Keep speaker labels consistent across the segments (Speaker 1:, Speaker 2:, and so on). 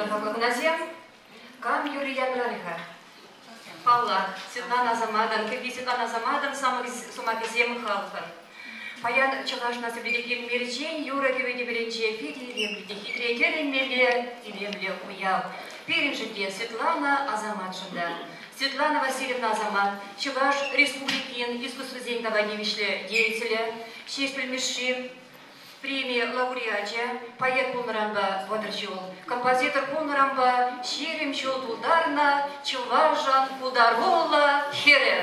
Speaker 1: пултӑр хаклӑ хӑнасем. Кам юрри янрарӗ-ха? Паллах, Светлана Асаматӑн, кӗрхи Светлана Асаматӑн сӑмахӗсем халӑхӑн. Паян Чӑваш наци библиотекин Мерчен юрӑ-кӗвӗ тӗпелӗнче питӗ илемлӗ те хитре тӗлӗнмелле илемлӗ уяв. Пирӗншӗн те, Светлана Асаматшӑн та. Светлана Васильевна Асамат, Чӑваш Республикин искусствӑсен тава тивӗҫлӗ деятелӗ, Ҫеҫпӗл Мишши Преми лауреачӗ, поэт пулнӑранпа 30 ҫул, композитор пулнӑранпа 20 ҫул тултарнӑ чӑвашӑн пултаруллӑ хӗрӗ.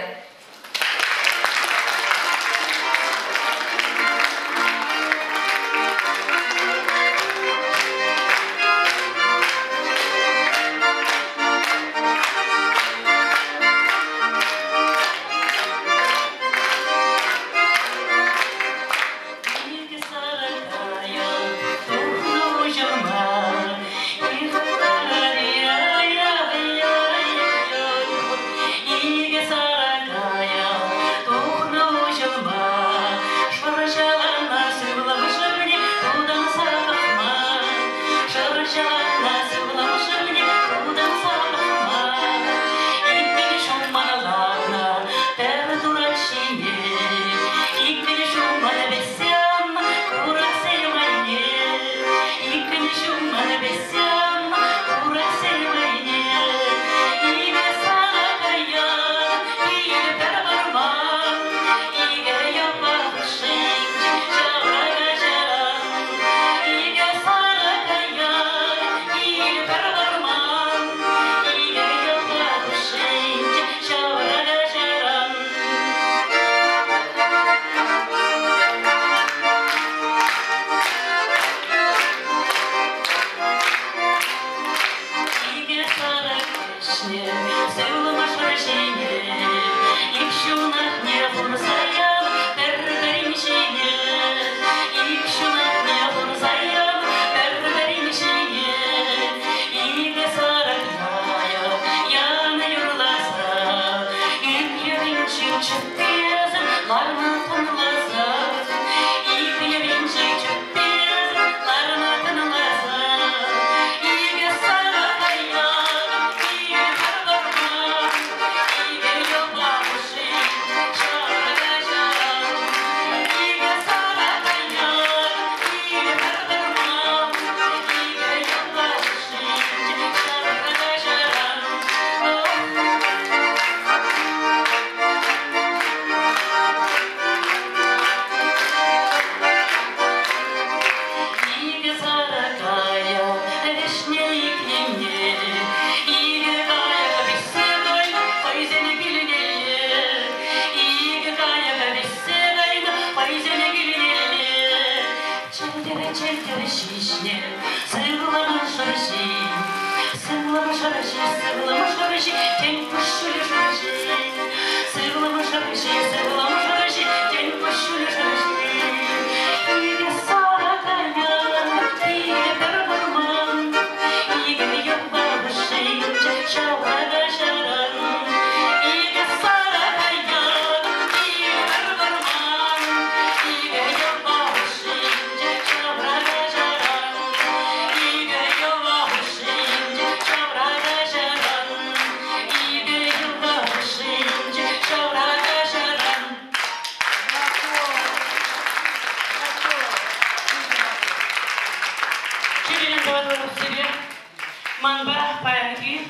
Speaker 2: Манпа паянхи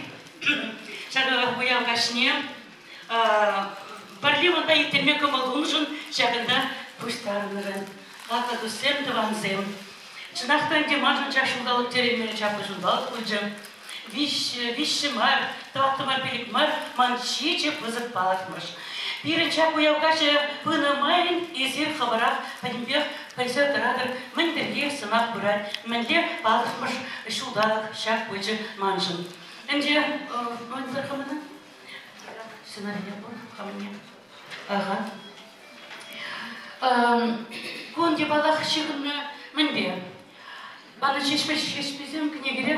Speaker 2: ҫакӑ уяв каҫне пӗрле унта ирттерме кӑмӑл тунӑшӑн ҫакӑнта пуҫтарӑннӑран. Хаклӑ туссем, тӑвансем. Чӑнах та ӗнтӗ маншӑн ҫак ҫулталӑк тӗлӗнмелле чаплӑ ҫулталӑк пулчӗ. Виҫҫӗ мар, тӑваттӑ мар, пилӗк мар, ман ҫичӗ пысӑк палӑртмӑш. Пирӗн ҫак уяв каҫӗ пынӑ майӑн эсир хӑвӑрах пӗтӗмпех пӗлсе тӑратӑр, мӗн пирки сӑмах пырать, мӗнле палӑртмӑш ҫулталӑк ҫак пулчӗ маншӑн. Ӗнтӗ мӗн хамӑна? Сценарине пур хамӑнне. Ага. Кун япалах ҫыхӑннӑ мӗнпе? Мана Ҫеҫпӗл ҫеҫписем кӗнекере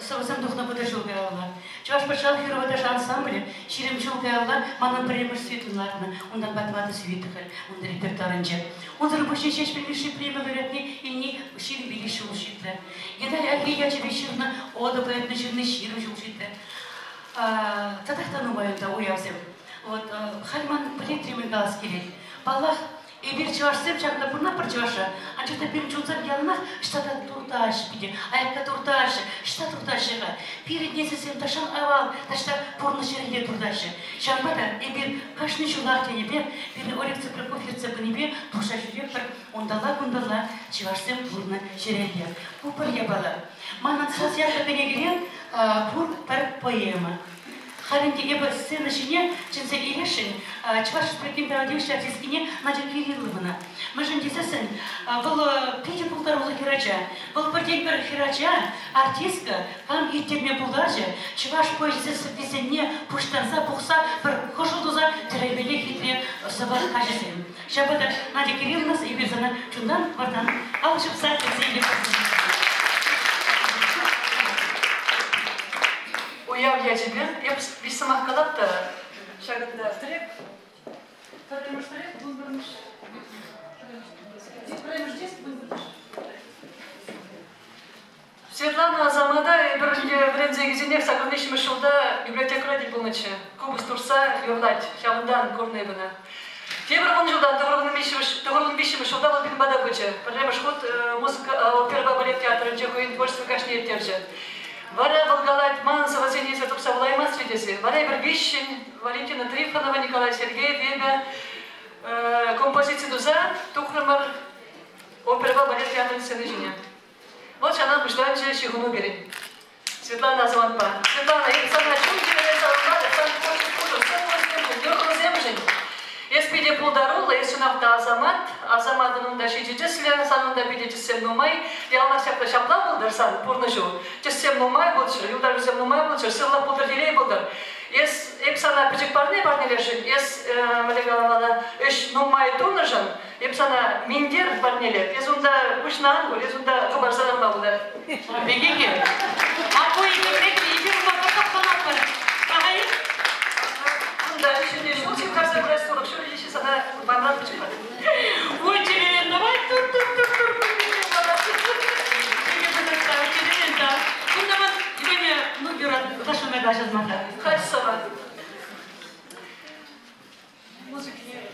Speaker 2: сӑвӑсем тухнӑ вӑтӑр ҫул каялла. Чӑваш патшалӑх юрӑпа ташӑ ансамблӗ 20 ҫул каялла манӑн пӗрремӗш сюитӑн лартнӑ. Унтанпа тӑватӑ сюита халь унта репертуарӗнче. Унсӑр пуҫне Ҫеҫпӗл Мишши преми лауреатне илни 25 ҫул ҫитрӗ. Геннадий Агей ячӗпе ҫырнӑ ода поэтне ҫырни 20 ҫул ҫитрӗ. Татах та нумай унта уявсем. Вот, халь ман пӗлетри мӗн калас килет. Паллах, эпир чӑвашсем ҫакна пурӑнатпӑр чӑвашра, анчах та пирӗн чунсем яланах ӑҫта та туртаҫҫӗ питӗ, аякка туртаҫҫӗ, ӑҫта туртаҫҫӗ-ха? Пирӗн несӗлсем тахҫан авал таҫта пурнӑҫ ҫӗрелле туртаҫҫӗ. Ҫавӑнпа та эпир кашни ҫулах тенӗ пек пирӗн Олег Цыпляков ертсе пынипе тухса ҫӳретпӗр унталла-кунталла чӑвашсем пурӑннӑ ҫӗрелле. Ку пӗр япала. Манӑн сас ятлӑ кӗнекере пур пӗр поэма. Халь ӗнтӗ эпӗ сцена ҫине чӗнсе илесшӗн Чӑваш Республикин тава тивӗҫлӗ артисткине Надя Кирилловӑна. Мӗншӗн тесессӗн вӑл питӗ пултаруллӑ хӗрача. Вӑл пӗртен-пӗр хӗрача, артистка, кам ирттерме пултарчӗ, чӑваш поэчӗсен сӑввисене пуҫтарса пухса пӗр хӑшӑл туса тӗлӗнмелле хитре сӑвӑ каҫӗсем. Ҫавӑнпа та, Надя Кирилловна, эпир сана чунтан-вартан ал ҫупса кӗтсе илетпӗр.
Speaker 3: Уяв ячӗпе эп виҫ сӑмах калап та ҫакӑнта трек. Пӗрремӗш трек, вунпӗрмӗш. Пӗрремӗш диск, вунпӗрмӗш. Светлана Асамата эпир вӗренсе килсенех сакӑр виҫҫӗмӗш ҫулта библиотекӑра тӗл пулнӑччӗ. Купӑс туртса юрлать, ҫавӑнтан курнӑ эп ӑна. Тепӗр вун ҫултан тӑхӑрвун виҫҫӗмӗш ҫулта вӑл пирӗн пата пычӗ. Пӗрремӗш хут музыка оперӑпа балет театрӗнче хӑйӗн творчество каҫне ирттерчӗ. Вара вӑл калать, манӑн сӑвӑсене илсе тухса вулаймасть-ши тесе. Вара эпир виҫҫӗн, Валентина Трифонова, Николай Сергеев, эпӗ композици туса тухрӑмӑр оперӑпа балет театрӗн сцени ҫине. Вӑл ҫавна пуҫланчӗ ҫыхӑну пирӗн. Светлана Асаматпа. Светлана, эп сана чун-чӗререн саламлатӑп, сан творчествушӑн, сӑввусемшӗн, юррусемшӗн. Эс питӗ пултаруллӑ, эс чӑнах та Асамат. Асаматӑн унта ҫичӗ тӗслӗ, сан унта питӗ тӗссем нумай. Яланах ҫапла ҫапла пултӑр сан пурнӑҫу. Тӗссем нумай пулччӑр, юлташусем нумай пулччӑр, сывлӑх пултӑр, телей пултӑр. Эс, эп сана пӗчӗк парне парнелесшӗн, эс, мӗнле каламалла, ӗҫ нумай тунӑшӑн Эп сана минтер парнелеп, эс унта куҫна ан кур, эс унта хӑпарса ларма пултар.
Speaker 2: Пекех. А ку эпир эпир унпа пӑтӑрханатпӑр. Ахаль?
Speaker 3: Кунта ҫӗнӗ ҫул ҫывхарса пырать, 40 ҫул ҫеҫ сана манран пӗчӗк мар.
Speaker 2: Ой, чӗререн давай тур-тур-тур-тур Кунта ман Леня, ну, юрат, ытлашши калаҫас мар-ха.
Speaker 3: Халь сана. Музыкине.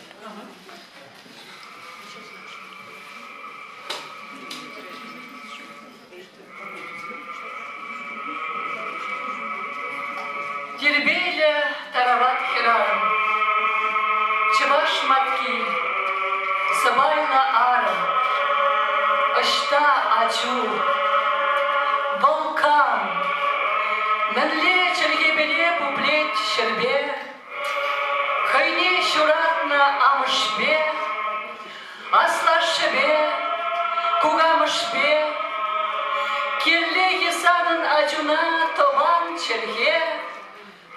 Speaker 3: Тирпейлӗ тарават хӗрарӑм, чӑваш матки, сӑпайлӑ арӑм, ӑҫта ачу, вӑл кам, мӗнле чӗлхепеле пуплет ҫӗрпе? Хӑйне ҫуратнӑ амӑшпе, аслашшӗпе, кукамӑшпе кирлех-и санӑн ачуна тӑван чӗлхе,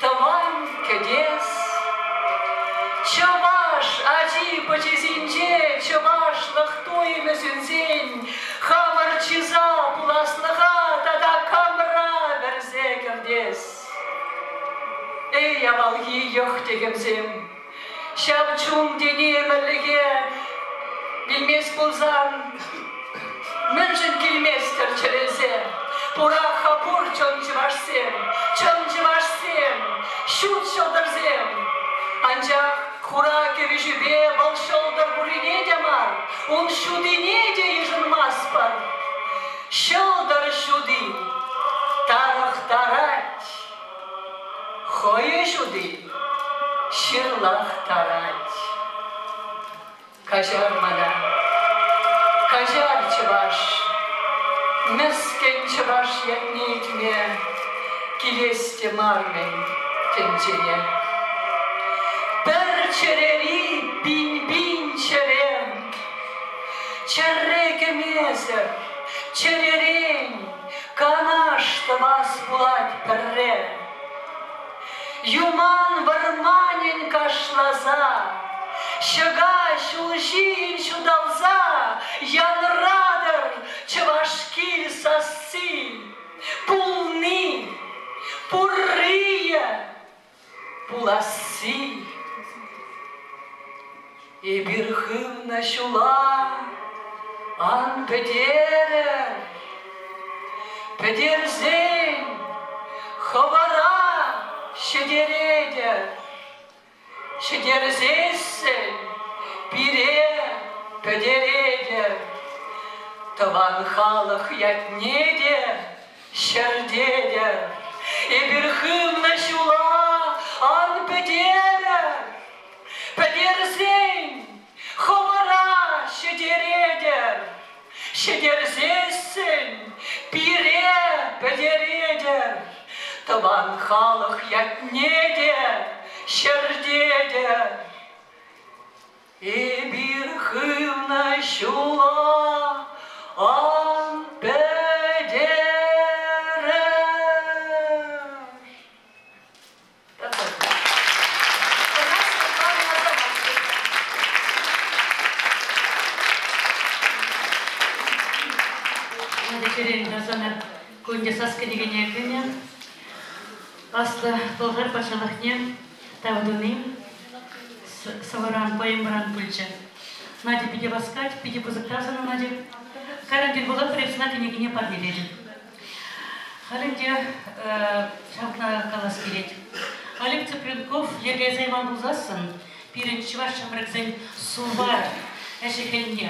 Speaker 3: тӑван кӗтес? Чӑваш ачи-пӑчисенче чӑвашлӑх туйӑмӗ сӳнсен хамӑр чыса пуласлӑха тата камра вӗрсе кӗртес? Эй, авалхи йӑх тӗхӗмсем, ҫав чун тени ӗмӗрлӗхе вилмест пулсан, мӗншӗн килместӗр чӗрелсе? Пурах-ха пур чӑн чӑвашсем, чӑн чӑвашсем, ҫут ҫӑлтӑрсем. Анчах хура кӗвӗҫӳпе вӑл ҫӑлтӑр пуррине те мар, ун ҫутине те йышӑнмастпӑр. Ҫӑлтӑр ҫути тарӑхтарать, хӑйӑ ҫути ҫырлахтарать. Каҫар мана, каҫар, чӑваш, мӗскӗн чӑваш ятне илтме килес те мар-мӗн тӗнчене. Пӗр чӗрери пин-пин чӗрем Чӗрре кӗмесӗр, чӗререн канаш тӑвас пулать пӗрре. Юман вӑрманӗн кашласа, ҫӑка ҫулҫийӗн ҫуталса янратӑр чӑваш кил сасси. Пулни, пурри. пуласси. Эпир хывнӑ ҫула ан пӗтерӗр. Пӗтерсен хӑвӑра ҫӗтеретӗр. Ҫӗтерсессӗн пире пӗтеретӗр. Тӑван халӑх ятне те ҫӗртетӗр. Эпир хывнӑ ҫула ан пӗтерӗр. Пӗтерсен хӑвӑра ҫӗтеретӗр. Ҫӗтерсессӗн пире пӗтеретӗр. Тӑван халӑх ятне те ҫӗртетӗр. Эпир хывнӑ ҫула ан пӗтерӗр.
Speaker 2: Чӗрен тасана кунте сас кӗнекене кӗнӗ. Аслӑ Пӑлхар патшалӑхне тав туни сӑвӑран, поэмӑран пулчӗ. Надя питӗ васкать, питӗ пысӑк тав сана, Надя. Кайран тӗл пулатпӑр, эп сана кӗнекене парнелетӗп. Халь ӗнтӗ ҫакна калас килет. Олег Цыпленков йӗркелесе яман пулсассӑн пирӗн чӑваш ҫамрӑксен сувар ӗҫӗ-хӗлне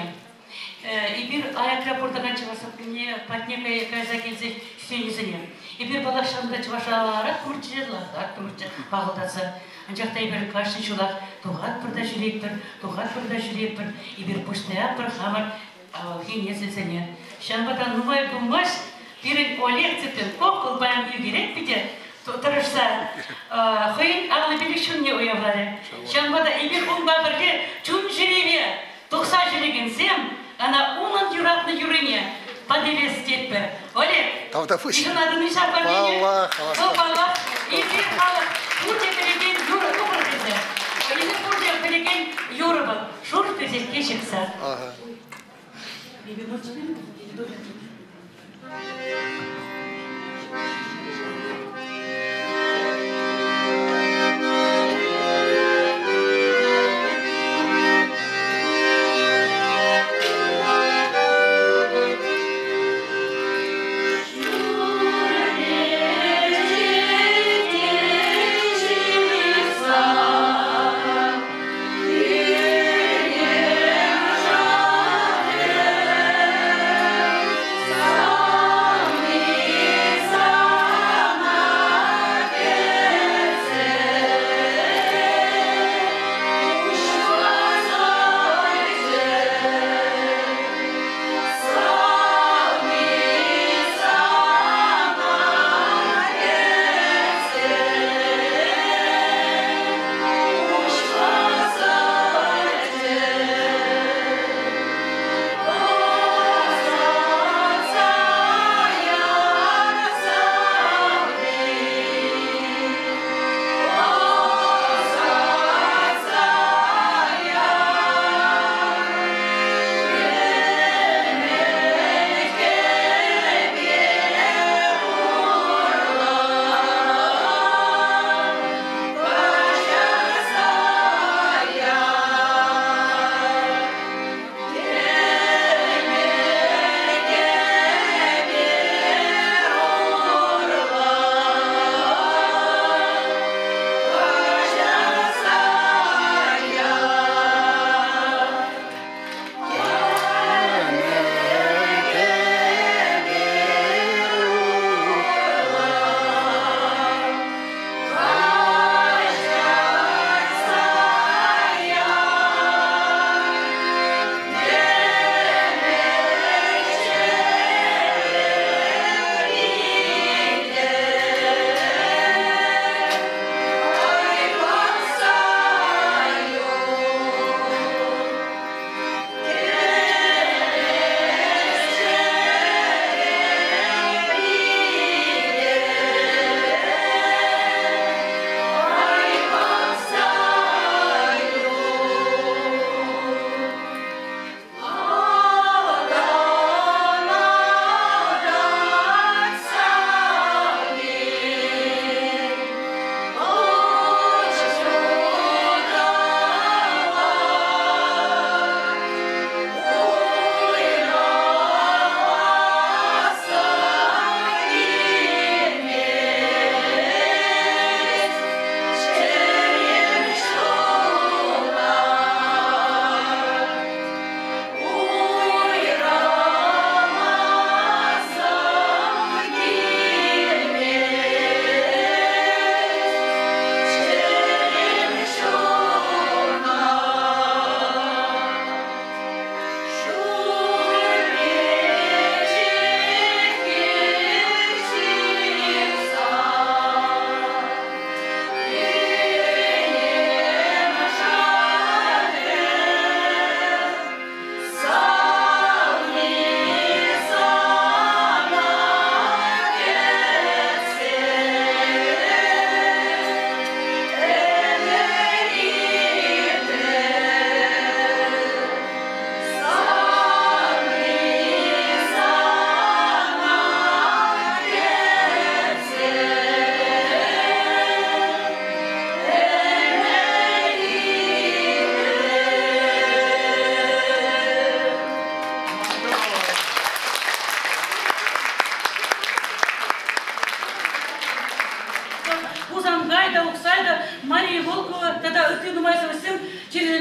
Speaker 2: эпир аякра пурӑнакан чӑвашсене патне кайса килсе ҫӳренисене эпир паллах ҫавӑнта чӑвашларах курчӗ, лартатпӑрччӗ пахӑлтатса. Анчах та эпир кашни ҫулах тухатпӑр та ҫӳретпӗр, тухатпӑр та ҫӳретпӗр, эпир пуҫ таятпӑр хамӑр авалхи несӗлсене. Ҫавӑнпа та нумай пулмасть пирӗн Олег Цыпленков вӑл паян ӳкерет питӗ тӑрӑшса хӑйӗн аллипе чунне уявларӗ. Ҫавӑнпа та эпир унпа пӗрле чун-чӗрепе тухса ҫӳрекенсем ӑна унӑн юратнӑ юррине парнелес тетпӗр. Олег, йышӑнатӑн-и ҫав парнене? Вӑл паллах, эсир халӑх пурте пӗлекен юрӑ тухӑр тесе. Эсир пурте пӗлекен юрӑ вӑл. Шур теҫетке ҫыхса.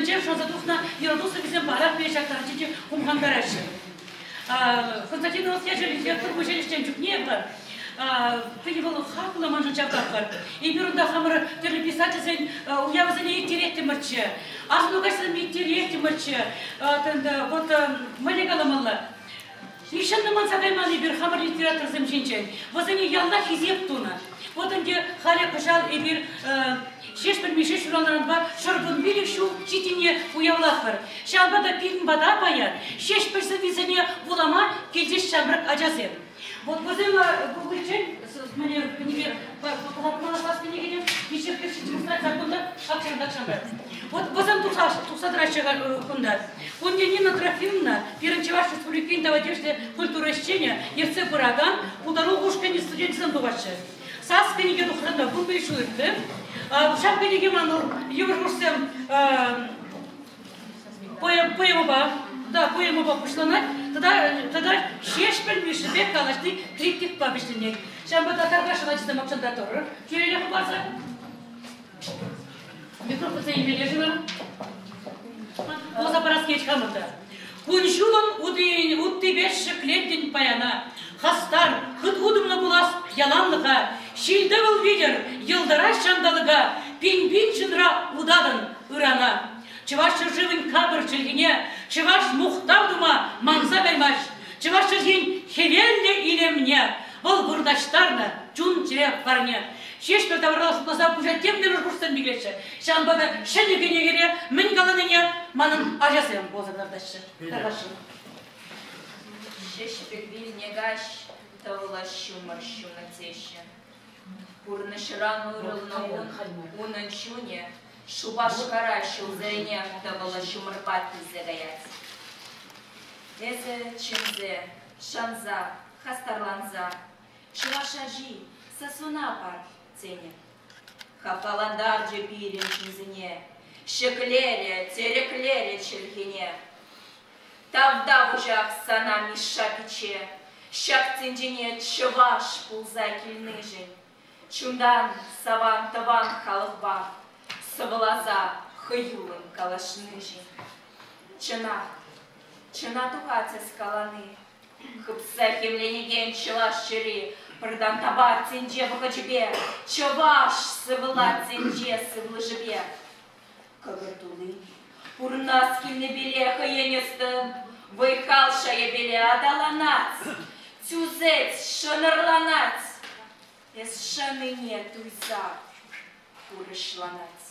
Speaker 2: Вӗсенчен шанса тухнӑ юрату сӑввисем парах пире ҫак таранччен хумхантараҫҫӗ. Константин Иванов ячӗллӗ литература музейӗ ӗҫленӗ чухне эпӗ питӗ вӑл хаклӑ маншӑн ҫав тапхӑр. Эпир унта хамӑр тӗрлӗ писательсен уявӗсене ирттереттӗмӗрччӗ, асӑну каҫсем ирттереттӗмӗрччӗ. Вот мӗнле каламалла? Нихҫан та манса кайман эпир хамӑр литераторсем ҫинчен. Вӗсене яланах хисеп тунӑ. Вот ӗнтӗ халӗ кӑҫал эпир Ҫеҫпӗл Мишши ҫуралнӑранпа 115 ҫул ҫитнине уявлатпӑр. Ҫавӑнпа та пирӗн пата паян Ҫеҫпӗл сӑввисене вулама килчӗҫ ҫамрӑк ачасем. Вот вӗсем пуличчен мӗне кӗнеке пӑхатмалла класс кӗнекене виҫҫӗ кунта акҫан Вот вӗсем тухса тухса тӑраҫҫӗ кунта. Кунти Нина Трофимовна пирӗн Чӑваш Республикин тава тивӗҫлӗ культура ӗҫченӗ ертсе пыракан пултарулӑх ушкӑнӗн студенчӗсем тухаҫҫӗ. Сас кӗнеке тухсан та 11 ҫул иртрӗ. Ҫав кӗнеке ман йывӑр курссем поэмӑпа, да, поэмӑпа пуҫланать. Тата, тата Ҫеҫпӗл Мишшипе калаҫни триптихпа вӗҫленет. Ҫавӑнпа та тархасшӑн ачасем акчанта тӑрӑр. Тӳререх хӑпарса. Микрофонсем илмелле-ши вара? Пулса парас килет хамӑр та. Кун-ҫулӑн уттипе ҫӗклентӗн паяна. Хастар, хыт утӑмлӑ пулас яланлӑха. Ҫил-тӑвӑл витӗр йӑлтӑра ҫанталӑка пин-пин ҫынра утатӑн ырана. Чӑваш ҫӗршывӗн капӑр чӗлхине чӑваш мухтав тума манса каймасть. Чӑваш чӗлхин хӗвеллӗ илемне вӑл вырнаҫтарнӑ чун-чӗре варне. Ҫеҫпӗл тавралла шутласа пуҫа тем те пӗр хушсан пикеҫҫӗ. Ҫавӑнпа та ҫӗнӗ кӗнекере мӗн каланине манӑн ачасем пулса кӑтартаҫҫӗ. Тархасшӑн.
Speaker 4: Ҫеҫпӗл вилнӗ каҫ тӑвӑла ҫумӑр ҫунӑ теҫҫӗ. Пурнӑҫран уйрӑлнӑ ун, унӑн чунӗ Шупашкара ҫулсеренех тӑвӑллӑ ҫумӑрпа килсе каять. Эсӗ чӗнсе, шанса, хастарланса чӑваш ачи сасуна пар, тенӗ. Хавхалантарчӗ пирӗн ҫынсене, ҫӗклерӗ, тӗреклерӗ чӗлхене. Тавтапуҫах сана, Мишша пичче, ҫак тӗнчене чӑваш пулса килнишӗн. Чунтан саван тӑван халӑхпа сӑвӑласа хӑюллӑн калаҫнишӗн. Чӑнах, чӑна тухать эс калани. Хыпса хӗмленекен чӑваш чӗри пӑртан тапать тӗнче вӑхӑчӗпе, чӑваш сывлать тӗнче сывлӑшӗпе. Кӑкӑр тулли, пурӑнас килнипеле хӑйӗн ӑстӑн, вӑй-хал шайӗпеле аталанать, тӳсет, шӑнӑрланать. Эс шанине туйса пурӑҫланать.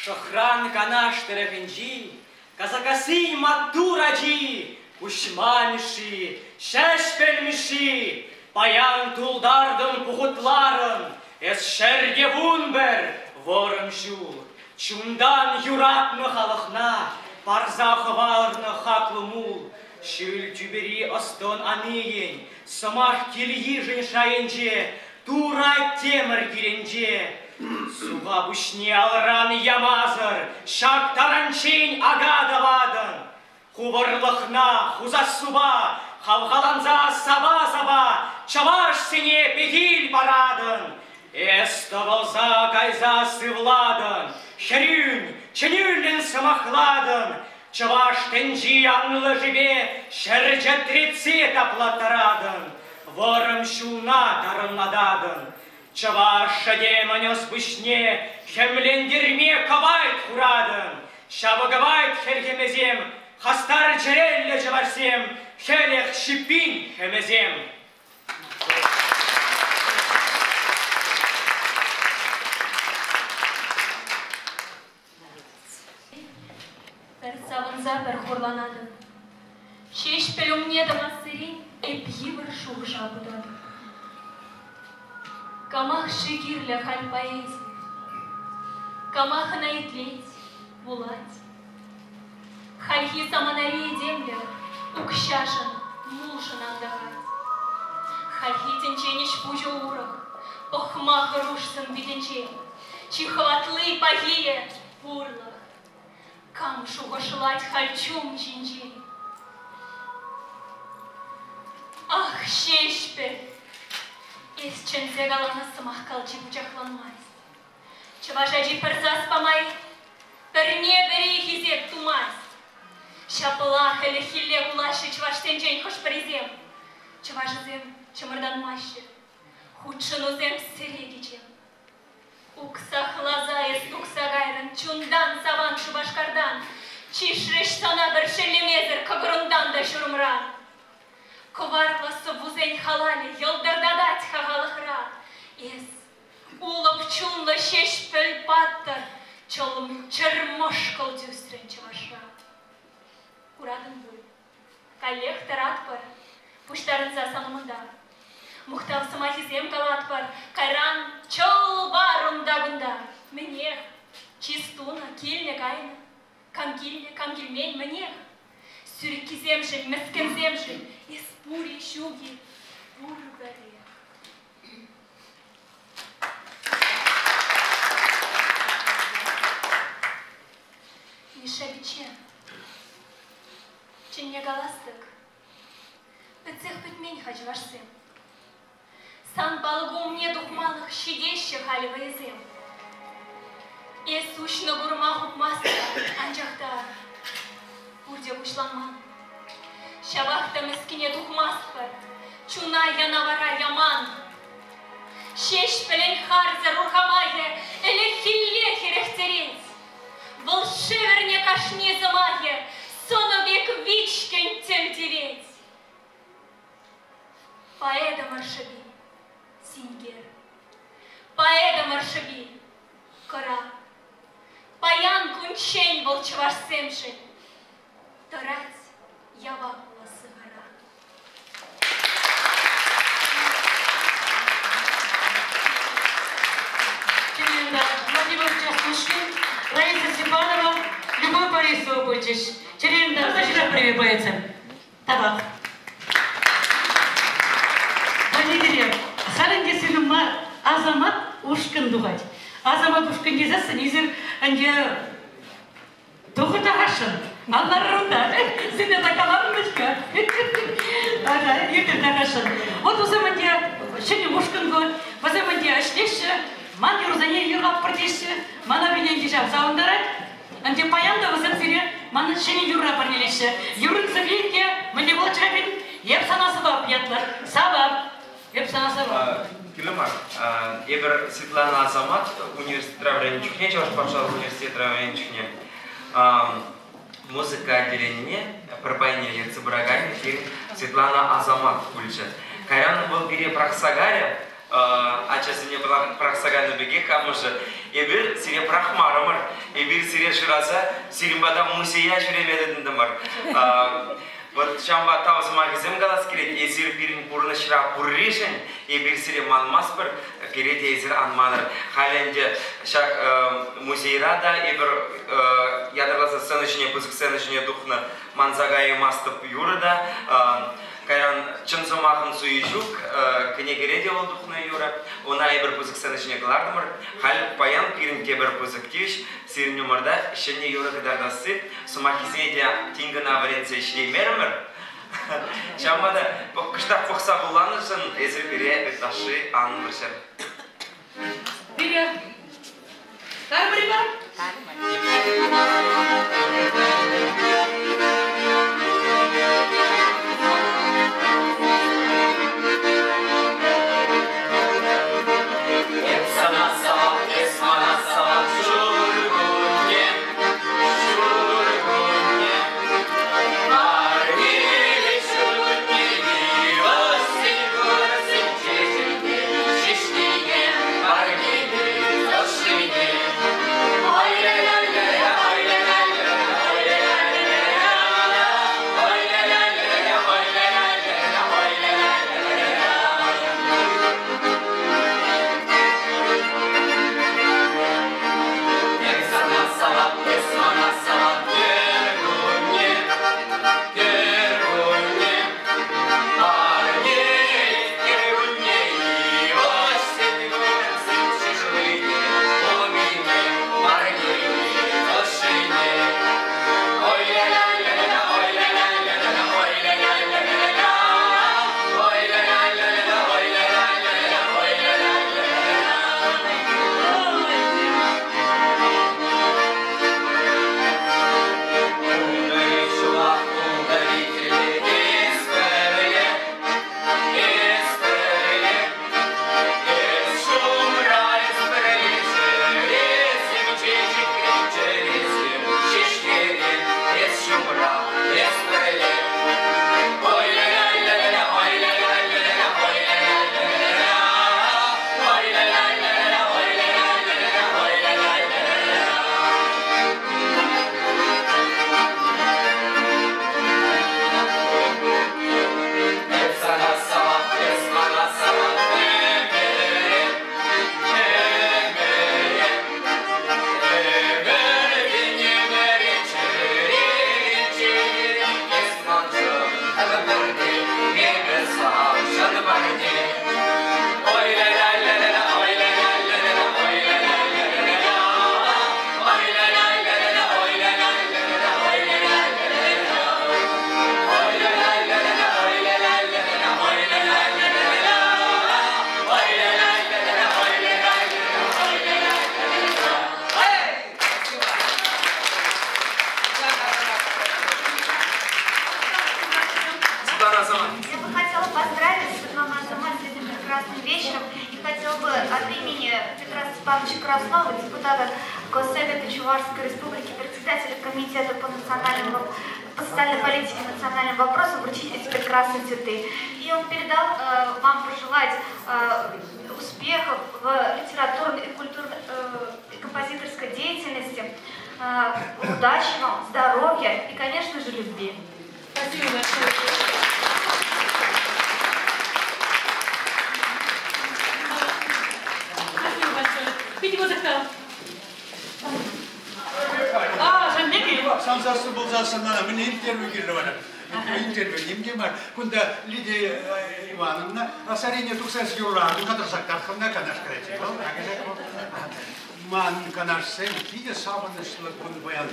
Speaker 5: Шӑхран Канаш тӑрӑхӗнчи Касакасси маттур ачи, Куҫма Мишши, Ҫеҫпӗл Мишши, паян тултартӑн пухутларӑн, эс ҫӗрте 11 вӑрӑм ҫул. Чунтан юратнӑ халӑхна парса хӑварнӑ хаклӑ мул, ҫӳл тӳпери ӑс-тӑн анийӗн, сӑмах кил-йышӗн шайӗнче, Турӑ аттемӗр килӗнче. Суха пуҫне алран ямасӑр ҫак таранччен ака тӑватӑн. Хупӑрлӑхна хусассупа хавхаланса сапа-сапа чӑвашсене пехил паратӑн. Эс тӑвӑлса кайса сывлатӑн, хӗрӳн, чӗнӳллӗн сӑмахлатӑн, чӑваш тӗнчи анлӑшӗпе ҫӗр чӗтретсе таплаттаратӑн, вӑрӑм ҫулна тарӑнлататӑн. Чӑваш этемӗн ӑс-пуҫне хӗмлентерме кӑвайт хуратӑн. Ҫавӑ кӑвайт хӗлхемӗсем, хастар чӗреллӗ чӑвашсем, хӗлӗх ҫиппин хӗмӗсем.
Speaker 6: Пӗр савӑнса пӗр хурланатӑп. Ҫеҫпӗл умне тӑмассерен эп йывӑр шухӑша путатӑп. Камах-ши кирлӗ халь поэзи? Камах ӑна итлет, вулать? Хальхи саманари этемлӗх укҫашӑн, мулшӑн антӑхать. Хальхи тӗнчен ӗҫ-пуҫӗ урӑх, пӑхма хӑруш сӑн-питӗнчен. Чи хӑватли, пахийӗ — пурлӑх. Кам шухӑшлать халь чун ҫинчен? Ах, Ҫеҫпӗл! Эс чӗнсе каланӑ сӑмах калчи пучахланмасть. Чӑваш ачи пӗр сас памасть, пӗрне-пӗри хисеп тумасть. Ҫаплах ӗлӗкхилле кулаҫҫӗ чӑвашсенчен хӑш-пӗрисем. Чӑвашӗсем чӑмӑртанмаҫҫӗ. Хутшӑнусем сӗре кичем. Уксахласа эс тухса кайрӑн чунтан саван Шупашкартан. Чышрӗҫ сана пӗр шеллемесӗр кӑкӑрӑнтан та ҫурӑмран. Кӑварлӑ сӑввусен халалӗ йӑлтӑртатать-ха халӑхра. Эс, улӑп чунлӑ Ҫеҫпӗл паттӑр, чӑлм чӗр мӑшкӑл тӳсрӗн чӑвашра. Куратӑн пуль, каллех тӑратпӑр, пуҫтарӑнса сан умӑнта. Мухтав сӑмахӗсем калатпӑр, кайран чӑл-пар унта-кунта. Мӗнех, чыс тунӑ, килнӗ-кайнӑ. Кам килнӗ, кам килмен, мӗнех? Сӳрӗккисемшӗн, мӗскӗнсемшӗн эс пур-и, ҫук-и, пур пӗрех. Миша пичче, чӑнне калас-тӑк, пӗтсех пӗтмен-ха чӑвашсем. Сан палӑку умне тухмалӑх ҫитеҫҫӗ халӗ вӑйӑсем. Эс уҫнӑ курма хупмастӑп, анчах та пурте пуҫланман. Ҫавах та мӗскӗне тухмастпӑр, чуна янавара яман. Ҫеҫпӗлӗн харсӑр урхамахӗ ӗлӗкхилле хӗрӗхтерет. Вӑл шӗвӗрне кашни сӑмахӗ сӑнӑ пек вичкӗн тӗл тивет. Поэтӑмӑр шӑпи, синкер. Поэтӑмӑр шӑпи, кӑра. Паян кунччен вӑл чӑвашсемшӗн тӑрать яваплӑ сыхӑра.
Speaker 2: Владимир Частушкин, Раиса Степанова, Любовь Борисова пулчӗҫ. Чӗререн таса ҫырап поэтсем. Тавах. Валерия, халь ӗнтӗ сирӗн мар, Асамат ушкӑн тухать. Асамат ушкӑн тесессӗн эсир ӗнтӗ тухӑр тархасшӑн. Алларӑр унта. Сине та каларӑм-ҫке. Ага, иртӗр тархасшӑн. Вот вӗсем ӗнтӗ ҫӗнӗ ушкӑн ку. Вӗсем ӗнтӗ ӗҫлеҫҫӗ. Ман юрӑсене юрлатпӑр теҫҫӗ. Мана пиненки ҫав савӑнтарать. Ӗнтӗ паян та вӗсем сире манӑн ҫӗнӗ юрра парнелеҫҫӗ. Юррӑн сӑвви те мӗнле пулать-ха пирӗн? Эп сана сӑвап ятлӑ. Савап. Эп сана савап.
Speaker 7: Кирлӗ мар. Эпир Светлана Асамат университетра вӗреннӗ чухне, Чӑваш патшалӑх университетра вӗреннӗ чухне музыка отделенине пӗр пайне ертсе пыраканӗ пирӗн Светлана Асамат пулчӗ. Кайран вӑл пире пӑрахса кайрӗ, ачасене пӑрахса кайнӑ пекех амӑшӗ, эпир сире пӑрахмарӑмӑр, эпир сире шыраса сирӗн пата музея ҫӳреме тытӑнтӑмӑр. Вот ҫавӑнпа тав сӑмахӗсем калас килет, эсир пирӗн пурнӑҫра пурришӗн эпир сире манмастпӑр, пире те эсир ан манӑр. Халӗ ӗнтӗ ҫак музейра та эпир ятарласа сцена ҫине, пысӑк сцена ҫине тухнӑ «Манса каймастӑп» юрӑ та Кайран чӑн сӑмахӑн суйи ҫук, кӗнекере те вӑл тухнӑ юрӑ. Ӑна эпир пысӑк сцена ҫине кӑлартӑмӑр. Халь паян пирӗн тепӗр пысӑк тивӗҫ, сирӗн умӑрта ҫӗнӗ юрӑ кӑтартасси. Сӑмаххисене те тин кӑна вӗренсе ҫитеймерӗмӗр. Ҫавӑнпа та кӑштах пӑхса вуланӑшӑн эсир пире ытлашши ан вӑрҫӑр.
Speaker 2: Пире Кармӑр-и вара?
Speaker 7: Эп сана савап, эс мана савап, ҫуркунне, ҫуркунне. Парнелет ҫуркунне йывӑҫсен, курӑксен чечекне, ҫеҫкине, парнелет ӑшшине. Ай-яй-яй-яй, ай-яй-яй-яй,
Speaker 8: И хотел бы от имени Петра Степановича Краснова, депутата Госсовета Чувашской Республики, председателя Комитета по национальным по социальной политике и национальным вопросам вручить эти прекрасные цветы. И он передал вам пожелать успехов в литературной и культурной и композиторской деятельности, удачи вам, здоровья и, конечно же, любви.
Speaker 2: Спасибо большое. Спасибо большое. Видимо, захтал. А, Жаннеки.
Speaker 9: Сансасы булсассӑн мана мӗн интервью кирлӗ вара? Интервью ним те мар. Кунта Лидия Ивановна Сарине тухса юрланӑ, катӑрсак тархӑнна канаш кӗрет. Вӑл ман канашсем питӗ савӑнӑҫлӑ кун паян.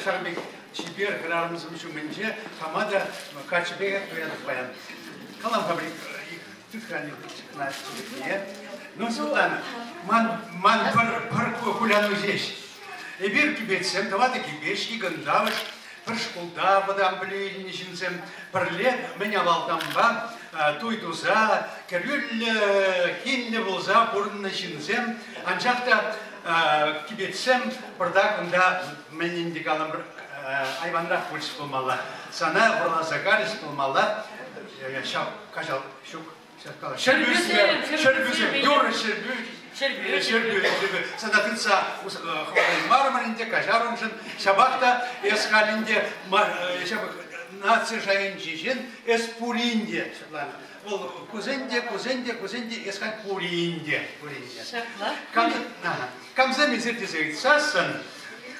Speaker 9: Ҫавӑн пек чипер хӗрарӑмсем ҫумӗнче хама та каччӑ пекех туятӑп паян. Калам фабрик Ну, Светлана, ман, ман пӗр, пӗр куляну ҫеҫ. Эпир кипетсем, тӑватӑ кипеч, икӗ пӗр шкулта вӑтам пӗлӳ илнӗ ҫынсем пӗрле мӗн авалтанпа туй туса, кӗрӳллӗ, килнӗ пулса пурӑннӑ ҫынсем. Анчах та кипетсем пӑртак унта мӗн ӗнтӗ калӑмӑр айванрах пулчӗ пулмалла. Сана вӑрласа карӗҫ пулмалла. Ҫав каҫал ҫук. Ҫӗрпӳсем, ҫӗрпӳсем, юрӑ ҫӗрпӳ. Ҫӗрпӳ, ҫӗрпӳ. Сана тытса хӑвараймарӑмӑр ӗнтӗ, каҫарӑмшӑн. Ҫапах та эс халь ӗнтӗ наци шайӗнчи ҫын, эс пурин те, Светлана. Вӑл кусен те, кусен те, кусен те, эс халь пурин те, пурин те.
Speaker 2: Ҫапла.
Speaker 9: Камсем эсир тесе ыйтсассӑн,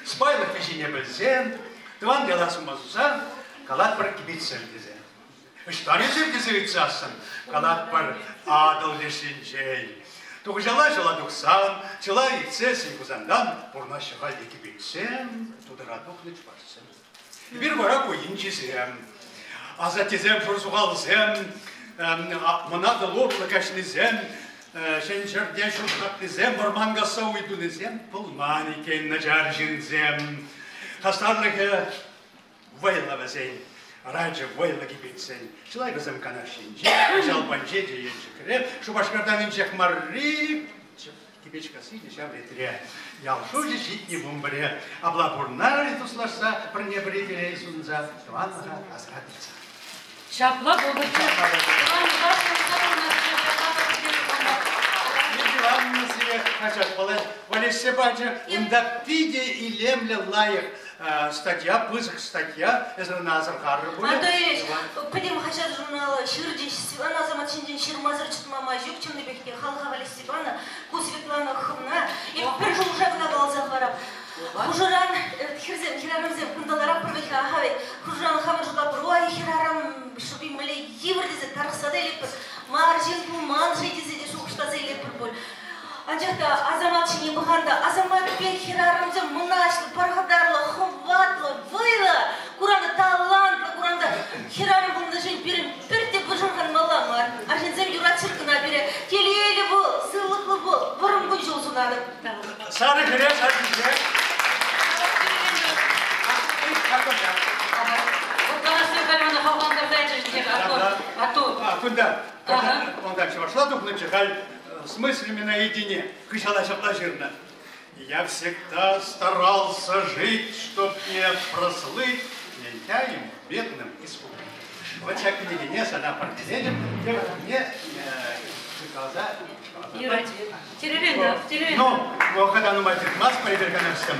Speaker 9: сӑпайлӑх виҫине пӗлсе, тӑван яла сума суса, калатпӑр кипетсем тесе. Ӑҫтан эсир тесе ыйтсассӑн, калатпӑр Атӑл лешӗнчен. Тухӑҫалла ҫула тухсан, чылай иртсессӗн Хусантан пурӑнаҫҫӗ халь те кипетсем, тутӑра тухнӑ чӑвашсем. Эпир вара ку енчисем. Асаттесем, шурсухалсем, мӑн Атӑл урлӑ каҫнисем, ҫӗн ҫӗрте ҫурт лартнисем, вӑрман касса уй тунисем пулман иккен начар ҫынсем. Хастарлӑхӗ вӑйлӑ вӗсен, рачӗ вӑйлӑ кипетсен. Чылай вӗсем Канаш ҫинче, Каҫал панче те Елчӗкре, Шупашкартан инҫех марри Кипечкасси те ҫав ретре. Ял шучӗ ҫитнӗ вунпӗре. Апла пурӑнар-и туслашса, пӗрне-пӗри телей сунса, тӑванлӑха асра тытса.
Speaker 2: Ҫапла пултӑрччӗ. Тӑванлӑха сунса пурӑнасчӗ, ҫапла
Speaker 9: Лидия Ивановна сире хаҫат валеҫсе пачӗ. Унта питӗ илемлӗ лайӑх статья, пысӑк статья. Эсӗ ӑна асӑрхарӑр пулӗ.
Speaker 10: Анатолий пӗтӗм хаҫат-журнала ҫырчӗҫ. Светлана Асамат ҫинчен ҫырмасӑр чӑтма май ҫук чӑннипех те халӑха валеҫсе панӑ. Ку Светлана хӑвна. Эп пӗр шухӑша кӑна каласа хӑварап. Хушӑран хӗрсем, хӗрарӑмсем кунталарах пӗр вӗт-ха, аха вӗт. Хушӑран хамӑр шутлатпӑр, ой, хӗрарӑм шӑпи мӗнле йывӑр тесе тарӑхса та илетпӗр. Мар ҫын пулман-ши тесе те шухӑшласа илетпӗр пуль. Анчах та Асамат ҫине пӑхан та Асамат пек хӗрарӑмсем мӑнаҫлӑ, пархатарлӑ, хӑватлӑ, вӑйлӑ, куран та талантлӑ, куран та хӗрарӑм пулнӑшӑн пирӗн пӗртте пӑшӑрханмалла мар. Арҫынсем юратчӑр кӑна пире. Телейлӗ пул, сывлӑхлӑ пул, вӑрӑм кун-ҫул сунатӑп.
Speaker 9: Сарӑ хӗре, сар хӗре. Кунта, унта чӑвашла тухнӑччӗ, халь с мыслями наедине. Хыҫала ҫапла ҫырнӑ. Я всегда старался жить, чтоб не прослыть лентяем, бедным и скупым. Вот ҫак кӗнекене сана парнелетӗп, тепӗр чухне каласа
Speaker 2: Юрать. Теререн, да, теререн.
Speaker 9: Ну, вӑхӑта нумай тытмастпӑр эпир канашсем.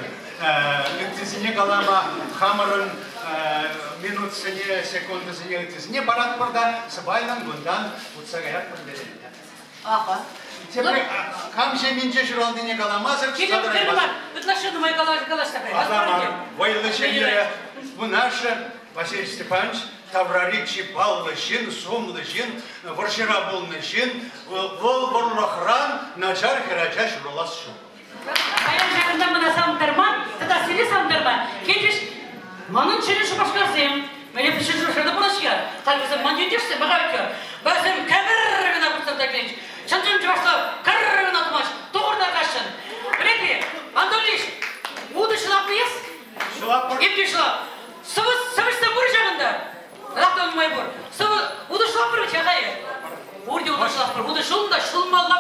Speaker 9: Ыттисене калама хамӑрӑн минутсене, секундӑсене ыттисене паратпӑр та сӑпайлӑн кунтан утса каятпӑр лерелле.
Speaker 2: Аха.
Speaker 9: Тепре кам ҫемйинче ҫуралнине каламасӑр
Speaker 2: Килӗм, кирлӗ мар. Ытлашши нумай калаҫса кай.
Speaker 9: Асамар, вӑйлӑ ҫемьере вунашшӗ Василий Степанович таврари чи паллӑ ҫын, сумлӑ ҫын, вӑрҫӑра пулнӑ ҫын, вӑл вӑрлӑхран начар хӗрача ҫуралас ҫук.
Speaker 2: Паян ҫакӑнта мана савӑнтарма тата сире савӑнтарма килчӗҫ манӑн ҫӗнӗ Шупашкарсем. Мӗне ҫӗнӗ Шупашкарта пурӑнаҫҫӗ. Халь вӗсем ман ентешсем, пӑхать-ха. Вӗсем кӗвӗр кӑна пырса та килчӗҫ. Чӑн-чӑн чӑвашла кӗрр кӑна тумасть, тухӑр та каҫҫӑн. Пӗлетни, Антон Ильич, утӑ ҫӑлап эс?
Speaker 9: Ҫӑлап.
Speaker 2: Епле ҫӑлап? Сӑвӑ, сӑвӑҫсем пур ҫавӑнта. Татах та нумай пур. Сӑвӑ, утӑ ҫӑлап пур вӗт-ха, Пурте утӑ ҫӑлап пур. Утӑ ҫулнӑ та ҫулмалла.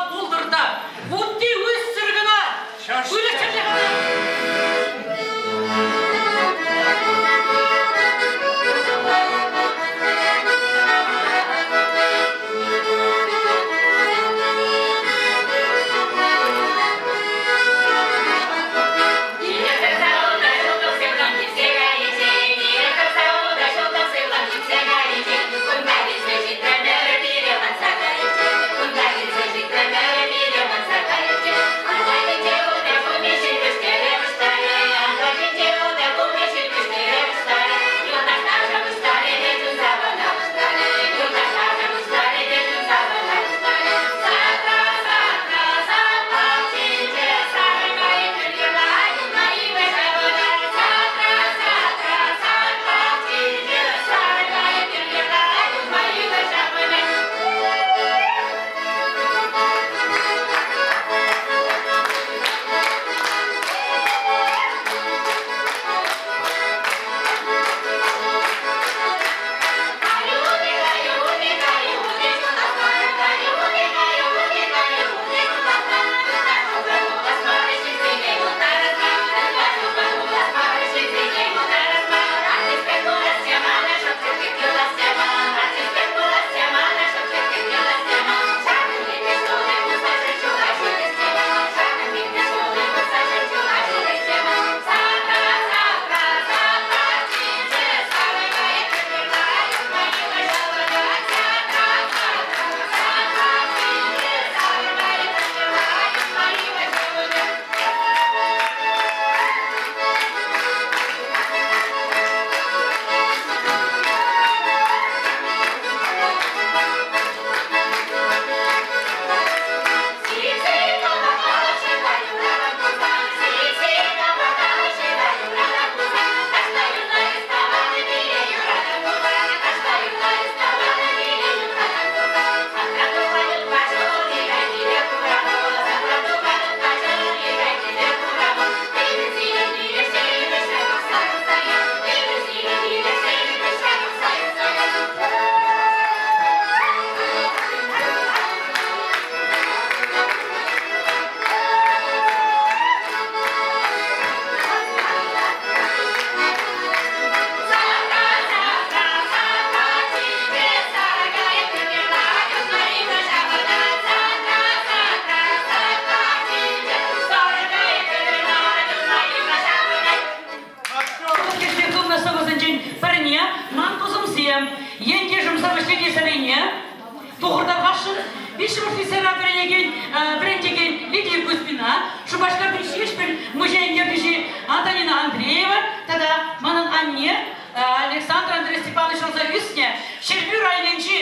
Speaker 2: ҫуралса ӳснӗ Ҫӗрпӳ районӗнчи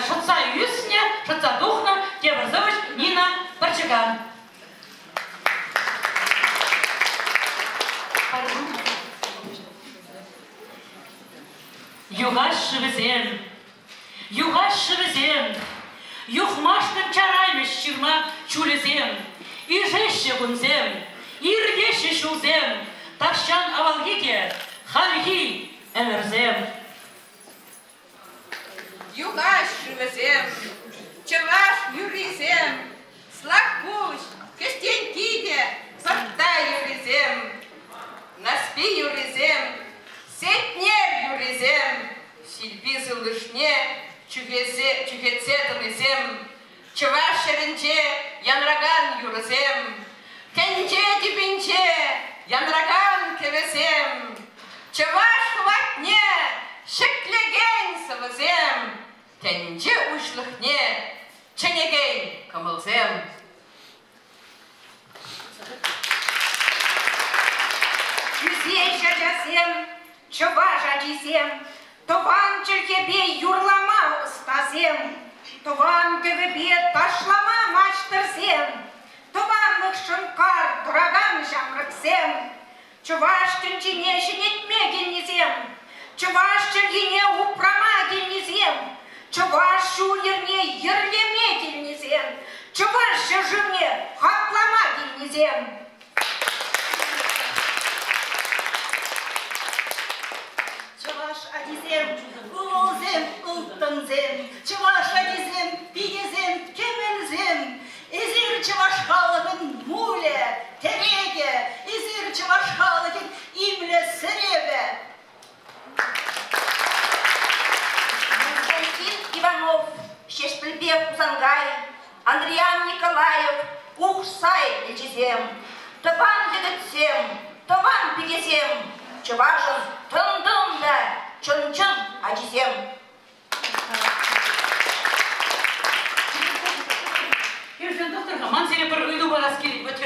Speaker 2: шӑтса ӳснӗ, шӑтса тухнӑ тепӗр сӑвӑҫ Нина Пӑрчӑкан. Юхаҫҫӗ вӗсем, юхаҫҫӗ вӗсем, юхмашкӑн чараймӗҫ ҫырма чулӗсем, ишеҫҫӗ кунсем, иртеҫҫӗ ҫулсем, тахҫан авалхи те хальхи ӗмӗрсем.
Speaker 11: Юхаҫ шывӗсем, чӑваш юррисем, Слакпуҫ, Кӗҫтенкки те Пӑртта юррисем, Нарспи юррисем, Сетнер юррисем, Силпи сывлӑшне чӳхесе, чӳхетсе тӑнисем, Чӑваш ҫӗрӗнче янракан юрӑсем, тӗнче тӳпинче янракан кӗвӗсем, чӑваш хӑватне ҫӗклекен сӑвӑсем, тӗнче уҫлӑхне чӗнекен кӑмӑлсем.
Speaker 12: Ӳсеҫ ачасем, чӑваш ачисем, тӑван чӗлхепе юрлама ӑстасем, тӑван кӗвӗпе ташлама маҫтӑрсем, тӑванлӑхшӑн кар тӑракан ҫамрӑксем, чӑваш тӗнчине ҫӗнетме килнисем, чӑваш чӗлхине упрама килнисем, чӑваш ҫул-йӗрне йӗрлеме килнисем, чӑваш ҫӗршывне хаклама килнисем.
Speaker 13: Чӑваш ачисем, ывӑлсем, ылтӑнсем, чӑваш ачисем, пикесем, кӗмӗлсем. Эсир чӑваш халӑхӗн мулӗ, тӗрекӗ, эсир чӑваш халӑхӗн имлӗ сӗревӗ.
Speaker 12: Константин Иванов, Ҫеҫпӗлпе Хусанкай, Андриян Николаев, Ухсай элчисем, тӑван йӗкӗтсем, тӑван пикесем, чӑвашӑн тӑн-тӑн та чӑн-чӑн ачисем.
Speaker 2: Хӗрсем, тӑхтӑр-ха, ман сире пӗр ыйту парас килет. Вот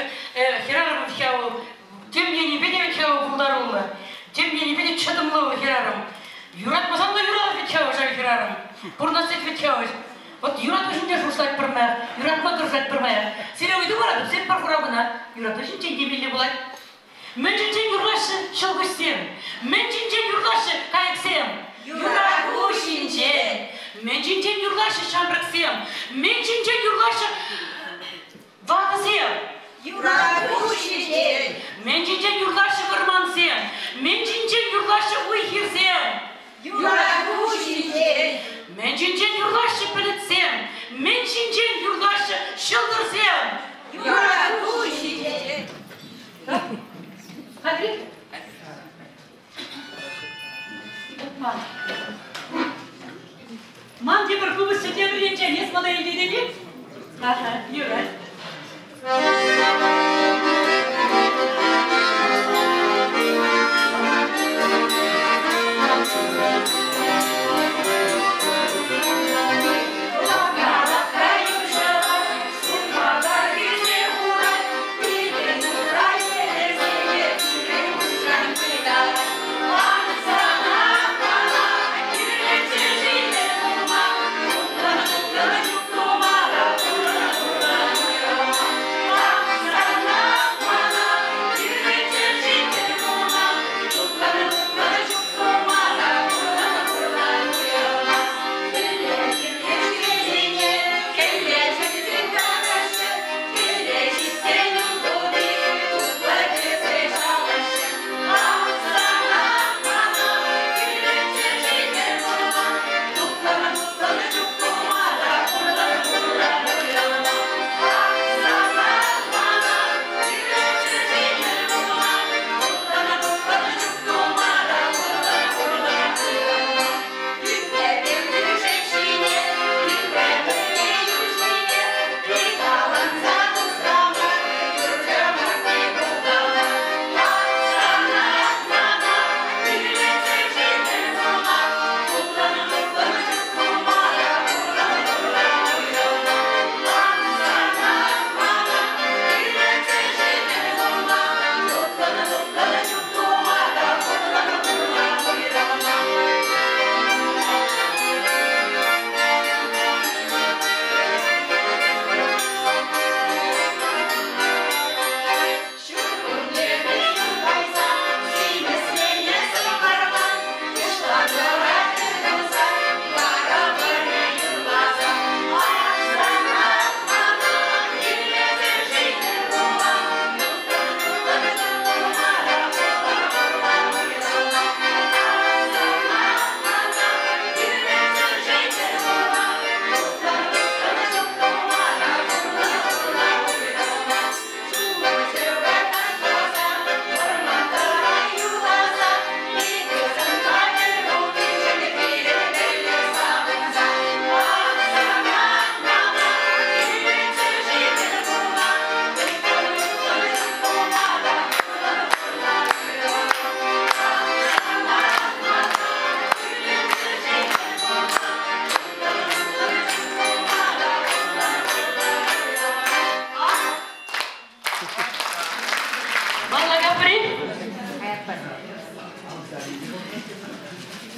Speaker 2: хӗрарӑм ҫав тем енӗпе те ҫав пултаруллӑ, тем енӗпе те чӑтӑмлӑ хӗрарӑм. Юратмасан та юрать вӗт ҫав ҫав хӗрарӑм. Пурнас тет вӗт ҫав. Вот юрату ҫинчен шутлать пӗрмаях, юратма тӑрӑшать пӗрмаях. Сире ыйту паратӑп, сен пӗр хурав кӑна. Юрату ҫинчен темелле пулать. Мӗн ҫинчен юрлаҫҫӗ ҫӑлкуҫсем? Мӗн ҫинчен юрлаҫҫӗ кайӑксем? Юрату ҫинчен. Мӗн ҫинчен юрлаҫҫӗ ҫамрӑксем? Мӗн ҫинчен юрлаҫҫӗ ватӑсем?
Speaker 13: Юрату ҫинчен.
Speaker 2: Мӗн ҫинчен юрлаҫҫӗ вӑрмансем? Мӗн ҫинчен юрлаҫҫӗ уй-хирсем?
Speaker 13: Юрату ҫинчен.
Speaker 2: Мӗн ҫинчен юрлаҫҫӗ пӗлӗтсем? Мӗн ҫинчен юрлаҫҫӗ ҫӑлтӑрсем?
Speaker 13: Юрату ҫинчен.
Speaker 2: Хатри? Опа. Ман тепӗр купӑсчӑ тепӗр енчен эс мана илтетӗн-и? Аха, юрать.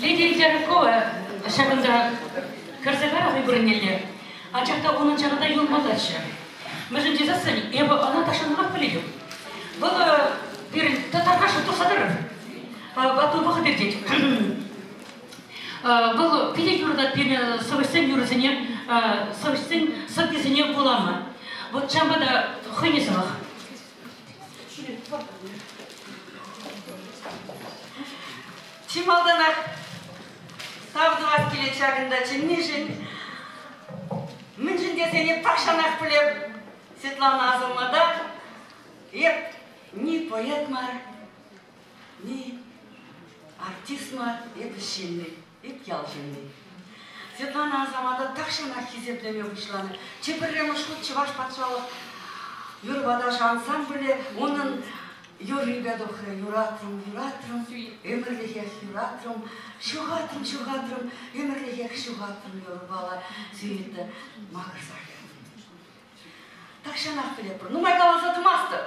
Speaker 2: Лидия Дяркова ҫакӑнта кӗрсе кайрӗ хӑй вырӑннелле, анчах та унӑн ҫакӑнта юлмаллаччӗ. Мӗншӗн тесессӗн эпӗ ӑна тахҫанах пӗлетӗп. Вӑл пирӗн тархасшӑн тухса тӑрӑр. Ватӑ вӑхӑт иртет. Вӑл питӗ юратать пирӗн сӑвӑҫсен юрӑсене, сӑвӑҫсен сӑввисене вулама. Вот ҫавӑнпа та хӑйне сӑмах.
Speaker 14: Чи малтанах тав тӑвас килет ҫакӑнта чӗннишӗн. Мӗншӗн тесен эп тахҫанах пӗлеп Светлана Асамата. Эп ни поэт мар, ни артист мар, эп ҫынни, эп ял ҫынни. Светлана Асамата тахҫанах хисеплеме пуҫланӑ. Чи пӗрремӗш хут Чӑваш патшалӑх юрӑпа ташӑ ансамблӗ унӑн юррипе тухрӗ. Юратрӑм, юратрӑм, ӗмӗрлӗхех юратрӑм, ҫухатрӑм, ҫухатрӑм, ӗмӗрлӗхех ҫухатрӑм юрӑпала сюита макӑрса ятӑм. Тахҫанах пӗлетпӗр. Нумай каласа тӑмастӑп.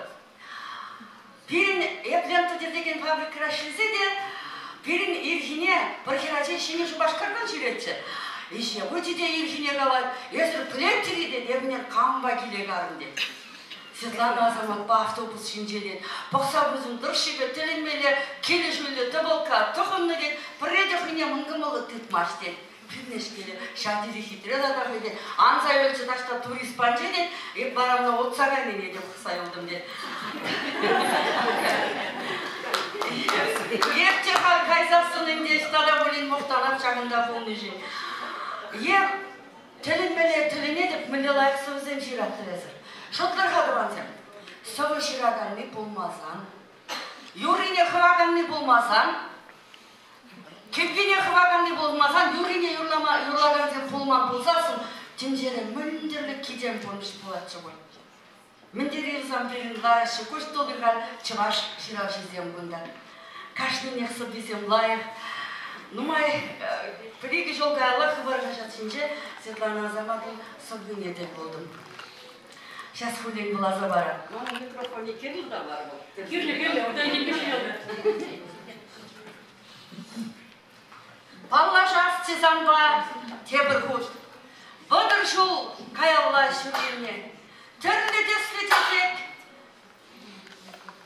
Speaker 14: Пирӗн эп лента тӗртекен фабрикӑра ӗҫлесе те пирӗн ирхине пӗр хӗрача Ҫӗнӗ Шупашкартан ҫӳретчӗ. Ӗҫе пычӗ те ирхине калать, эсӗр пӗлеттӗр-и тет, эпӗ кампа киле карӑм тет. Светлана Асаматпа автобус ҫинче тет, пӑхса пусӑм тӑршшӗпе тӗлӗнмелле килӗшӳллӗ тӑпӑлкка тӑхӑннӑ тет, пӗрре те хӑйне мӑнкӑмӑллӑ тытмасть тет. Пӳрнешкеле ҫав тери хитре тата хӑй те анса юлчӗ таҫта турист панче тет, эп вара ӑна утса кайнине те пӑхса юлтӑм тет. Эп те халь кайсассӑн ӗнтӗ ӑҫта та пулин мухтанап ҫакӑнта пулнишӗн. Е тӗлӗнмелле тӗлӗнетӗп, мӗнле лайӑх сӑвӑсем ҫыраттӑр эсӗр. Шутлӑр-ха, тӑвансем, сӑвӑ ҫыраканни пулмасан, юррине хӑваканни пулмасан, Кӗввине хӑваканни пулмасан, юррине юрлама юрлакансем пулман пулсассӑн тӗнчере мӗн тӗрлӗ кичем пурнӑҫ пулатчӗ пуль. Мӗн тери ырсан пирӗн лараҫҫӗ куҫ тулли халь чӑваш ҫыравҫисем кунта. Кашнинех сӑввисем лайӑх. Нумай пӗр-икӗ ҫул каялла Хыпар хаҫат ҫинче Светлана Асаматӑн сӑввине тӗл пултӑм. Сейчас хуллен вуласа парам.
Speaker 15: Манӑн микрофонне кирлӗ та мар вӑл.
Speaker 2: Кирлӗ, кирлӗ. Унта
Speaker 14: Паллашасчӗ санпа тепӗр хут. 30 ҫул каялла ҫуркунне. Тӗрлӗ тӗслӗ чечек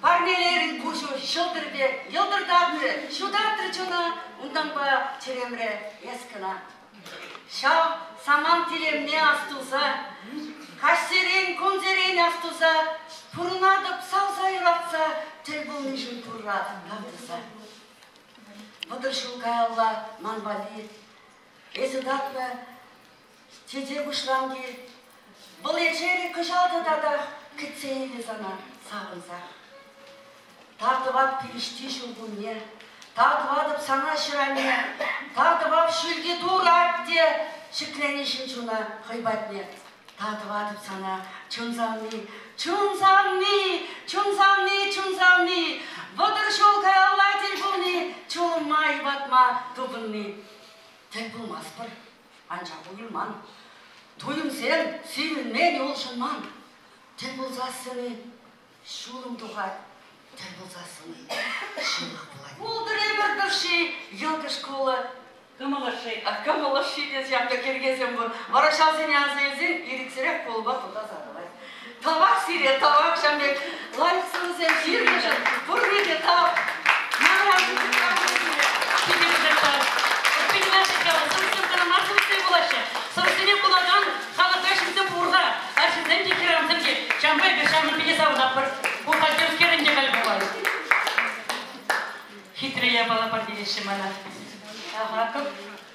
Speaker 14: парнелерӗн куҫу ҫӑлтӑр пек йӑлтӑртатрӗ, ҫутатрӗ чуна, унтанпа чӗремре эс кӑна. Ҫав самант илемне астуса, каҫсерен, кунсерен астуса пурӑнатӑп савса юратса тӗл пулнишӗн Турра тав туса. 30 ҫул каялла ман валли эсӗ татнӑ чечек уҫланки вӑл эшерӗ кӑҫал та татах кӗтсе илнӗ сана савӑнсах. Тав тӑвап пирӗшти ҫуркунне, тав тӑватӑп сана ҫӗр-анне, тав тӑвап ҫӳлти Турӑ атте ҫӗкленӗ ҫын чуна хӑй патне. Тав тӑватӑп сана, чун савни, чун савни, чун савни, чун савни, 30 ҫул каялла тӗл пулни, чунӑма йӑпатма тупӑнни. Тӗл пулмастпӑр, анчах уйӑрман. Туйӑмсем сивӗнмен, улшӑнман. Тӗл пулсассӑн-и Ҫулӑм тухать, тӗл пулсассӑн ҫылӑх пулать. Пултӑр эпӗр тӑршши, йӑлкӑш кулӑ.
Speaker 2: Кӑмӑл ӑшши.
Speaker 14: Кӑмӑл ӑшши те ҫав пек йӗркесем пур. Вара ҫавсене аса илсен ирӗксӗрех кулӑпа тута сарӑлать. Тавах сире, тавах ҫав пек лайӑх сӑвӑсем ҫырнӑшӑн пурне те тав. Манран
Speaker 2: Сӑвӑсем кӑна мар сӑвӑсем пулаҫҫӗ. Сӑвӑсене вулакан халӑхра ҫынсем пур-ха. Арҫынсем те, хӗрарӑмсем те. Ҫавӑнпа эпир ҫавӑн пине савӑнатпӑр. Ку хальтерскерӗн те халь пулать. Хитре япала парнелеҫҫӗ мана. Ага,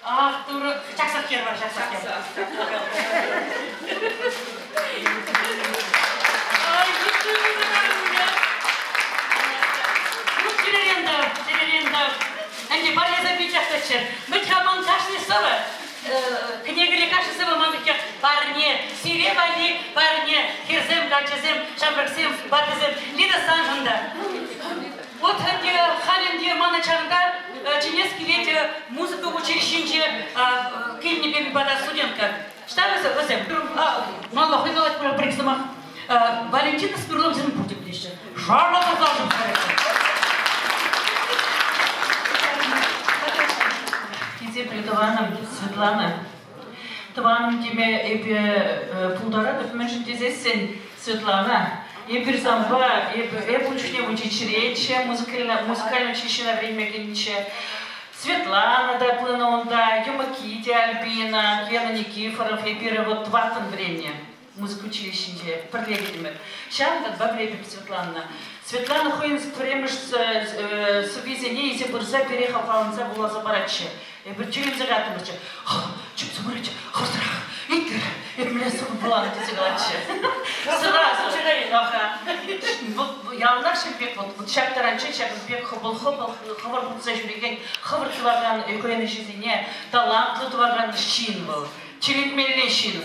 Speaker 2: ах, турӑ, чаксах яр вара, чаксах яр. Ай, Ну, чӗререн тав, чӗререн тав. Ӗнтӗ парнесем пичах тӑччӑр. Мӗн-ха ман кашни сӑвӑ кӗнекере кашни сӑвӑ ман парне, сире валли парне, хӗрсем, каччӑсем, ҫамрӑксем, ватӑсем. Лида саншӑн та. Вот ӗнтӗ халь ӗнтӗ мана чарӑнта чӗнес килет музыка училищинче килнӗ пирӗн пата студентка. Что вӗсем? Малла хӑй калать пӗр сӑмах. Валентина Смирновсем пурте пӗлеҫҫӗ. Шарлатӑрлашӑн. Хисеплӗ тӑванӑм Светлана. Тӑванӑм теме эпӗ пултаратӑп, мӗншӗн тесессӗн Светлана, эпир санпа, эп ун чухне учительччӗ, музыкальное училищӗна вӗренме кӗнӗччӗ. Светлана та пынӑ унта, йӑмӑкки те Альбина, Гена Никифоров, эпир вот тӑваттӑн вӗреннӗ музыка училищинче пӗрле кӗтӗмӗр. Ҫавӑнтанпа пӗлетӗп Светланӑна. Светлана хӑйӗн пӗрремӗш сӑввисене илсе пырса пире хавхаланса вуласа паратчӗ. Эпир тӗлӗнсе кайрӑмӑрччӗ. Чупса пырать, хӑвӑртрах, итлӗр, эп мӗнле сӑвӑ вуланӑ тесе калатчӗ. Сразу. Яланах ҫак пек вот ҫак таранччен ҫакӑн пек хӑпӑл-хӑпӑл хӑвӑрт утса ҫӳрекен, хӑвӑрт тӑвакан хӑйӗн ӗҫӗсене талантлӑ тӑвакан ҫын вӑл. Чӗлетмелле ҫын.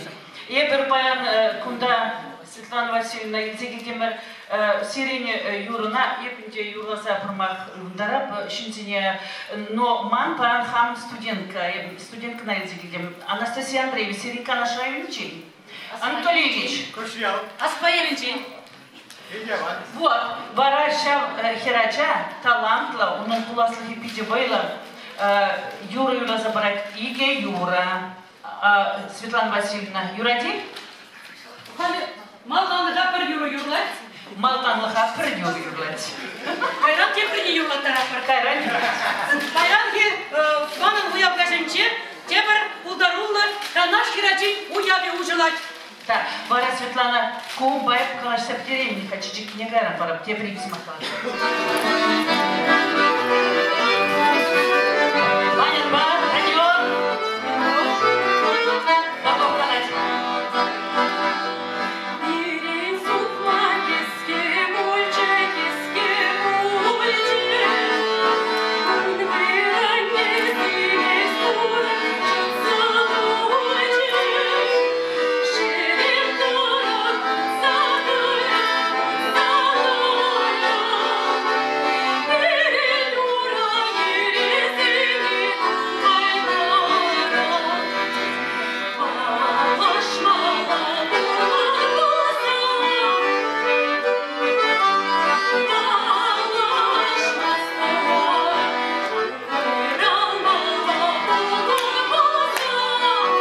Speaker 2: Эпир паян кунта Светлана Васильевна илсе килтӗмӗр. Сирӗн юрӑна эп ӗнтӗ юрласа пӑрмах ывӑнтарап ҫынсене. Но ман паян хам студентка, эп студенткӑна илсе килтӗм. Анастасия Андреева, сирӗн Канаш районӗнчен. Анатолий Ильич.
Speaker 9: Кӑшьял.
Speaker 2: Аспаевӗнчен. Вот, вара ҫав хӗрача талантлӑ, унӑн пуласлӑхӗ питӗ вӑйлӑ. Юрӑ юрласа парать. Икӗ юрӑ. Светлана Васильевна, юрать-и?
Speaker 3: Халӗ малтанлӑха пӗр юрӑ юрлать.
Speaker 2: Малтанлӑха пӗр юрӑ юрлать.
Speaker 3: Кайран теприне юрлаттаратпӑр.
Speaker 2: Кайран
Speaker 3: Паянхи манӑн уяв каҫӗнче тепӗр пултаруллӑ Канаш хӗрачин уявӗ уҫӑлать.
Speaker 2: Да, вара Светлана ку байып калаҫса пӗтереймӗн-ха, чечеккине кайран парап, тепӗр ик сӑмах калаҫ. Ваньӑпа Родион Попов калать.
Speaker 6: Пирӗн сукма кӗске пулчӗ, кӗске пулчӗ. Ун вырӑнне симӗс курӑк шӑтса тулчӗ. Ҫерем тӑрӑх утса тӑрӑх утса тӑрӑх. Пирӗн ура йӗресене тупаймарӑм. Паллашмалла пулать пулсан, паллашмастӑмӑр. Уйрӑлмалла пулать пулсан,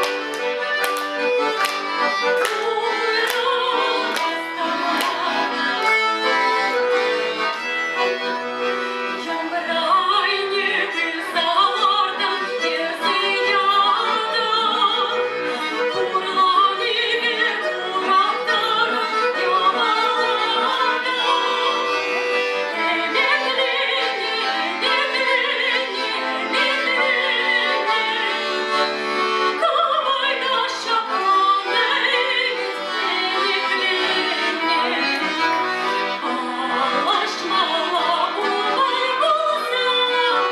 Speaker 6: уйрӑлмастӑмӑр. Йӑмра айне пырса лартӑм, йӗрсе ятӑм. Хурланипе кураттарӑм, йӑвалатӑм. Ӗмӗтлене, ӗмӗтлене, ӗмӗтлене. Кӑвайта ҫакланнӑ ӗмӗт ӗмӗтлене. Паллашмалла пулать пулсан,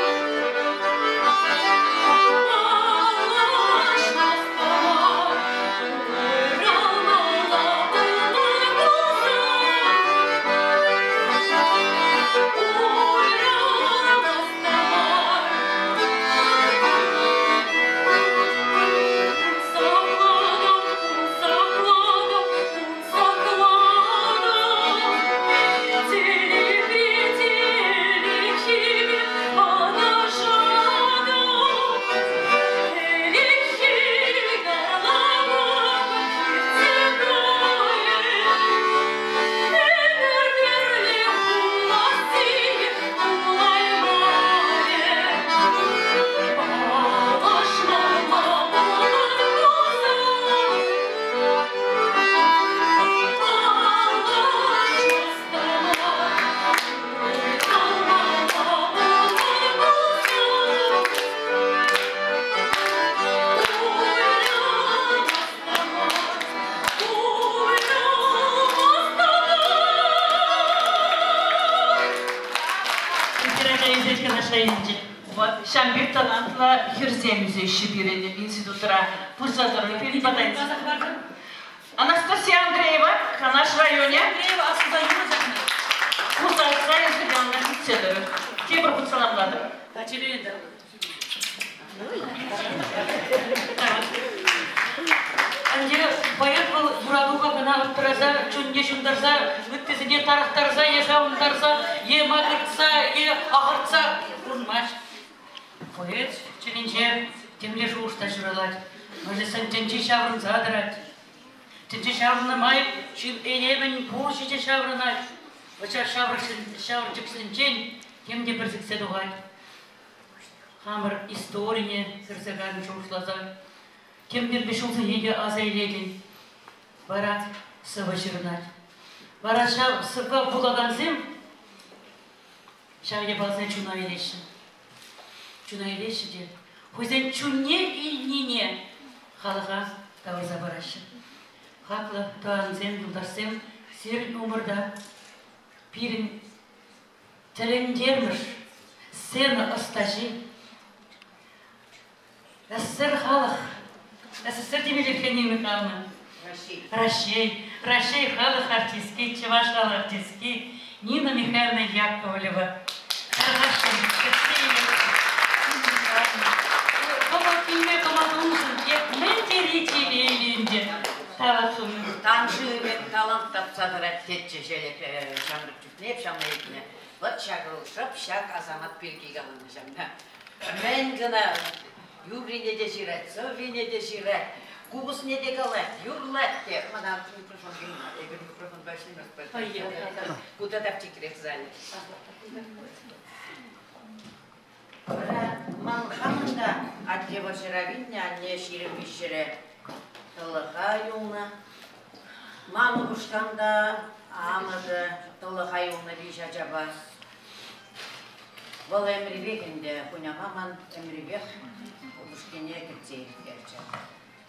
Speaker 6: паллашмастӑмӑр. Уйрӑлмалла пулать пулсан, уйрӑлмастӑмӑр. Тунсӑхлатӑп, тунсӑхлатӑп, тунсӑхлатӑп. Тӗлӗкре тӗлӗкхи аташатӑп. Ӗлӗкхи карланкӑ иртсе кайрӗ. Ӗмӗр пӗрле пуласси пулаймарӗ. Паллашмалла пулать пулсан, паллашмастӑмӑр. Уйрӑлмалла пулать пулсан, уйрӑлмастӑмӑр. Уйрӑлмастӑмӑр.
Speaker 2: Хӗрача ӳсет Канаш районӗнче. Вот, ҫам пек талантлӑ хӗрсем ӳсеҫҫӗ пирӗн институтра. Пырса тӑрӑр пирӗн пата. Анастасия Андреева, Канаш районӗ.
Speaker 3: Андреева асӑнса юрӑ ҫакна.
Speaker 2: Пурса Светлана кӗтсе тӑрӑр. Тепӗр хут саламлатӑп.
Speaker 3: Катерина. Ӗнтӗ поэт вӑл юратуха кӑна ыттараса, чунне ҫунтарса, ыттисене тарӑхтарса е савӑнтарса, е макӑртса, е ахӑртса пурӑнмасть. Поэт чӗринче
Speaker 2: Темле шухӑш та ҫуралать. Мӑшӑрсен тӗнчи ҫаврӑнса тӑрать. Тӗнче ҫаврӑннӑ май ҫын этемӗн пурҫӑ те ҫаврӑнать. Вӑчах ҫаврӑнчӑксенчен тем те пӗр сиксе тухать. Хамӑр историне сӗрсе кайнӑ шухӑшласа тем тӗрлӗ ҫулсене те аса илетӗн. Вара сӑвӑ ҫырӑнать. Вара ҫав сӑвва вулакансем ҫав япаласене чуна илеҫҫӗ. Чуна илеҫҫӗ те хӑйсен чунне илнине халӑха тавӑрса параҫҫӗ. Хаклӑ тӑвансем, юлташсем, сирӗн умӑрта пирӗн тӗлӗнтермӗш сцена ӑстаҫи, СССР халӑх, СССР темелле Леонид Михайловна? Раҫҫей. Раҫҫей халӑх артистки, чӑваш халӑх артистки Нина Михайловна Яковлева. Тархасшӑн, кӗтсе илӗр. Кӑмӑл килме кӑмӑл тунӑшӑн эп мӗн тери телейлӗ ӗнтӗ. Тавах суннӑ.
Speaker 15: Тан шывӗ талант тапса тӑрать тетчӗ ҫамрӑк чухне эп ҫавна илтнӗ. Вӑт ҫакӑ шӑп ҫак асамат пирки каланӑ ҫавна. Мӗн кӑна юррине те ҫырать, сӑввине те ҫырать, купӑсне те калать, юрлать те. Мана микрофон килнӗ, эпир микрофонпа ӗҫлеместпӗр. Ку тата пӗчӗкрех залӗ. Вара ман хамӑн та атте вӑрҫӑра вилнӗ, анне 23-ре тӑлӑха юлнӑ. Ман упӑшкам та амӑшӗ тӑлӑха юлнӑ виҫ ачапа. Вӑл ӗмрипех ӗнтӗ, хуняма ман ӗмрипех упӑшкине кӗтсе ирттерчӗ.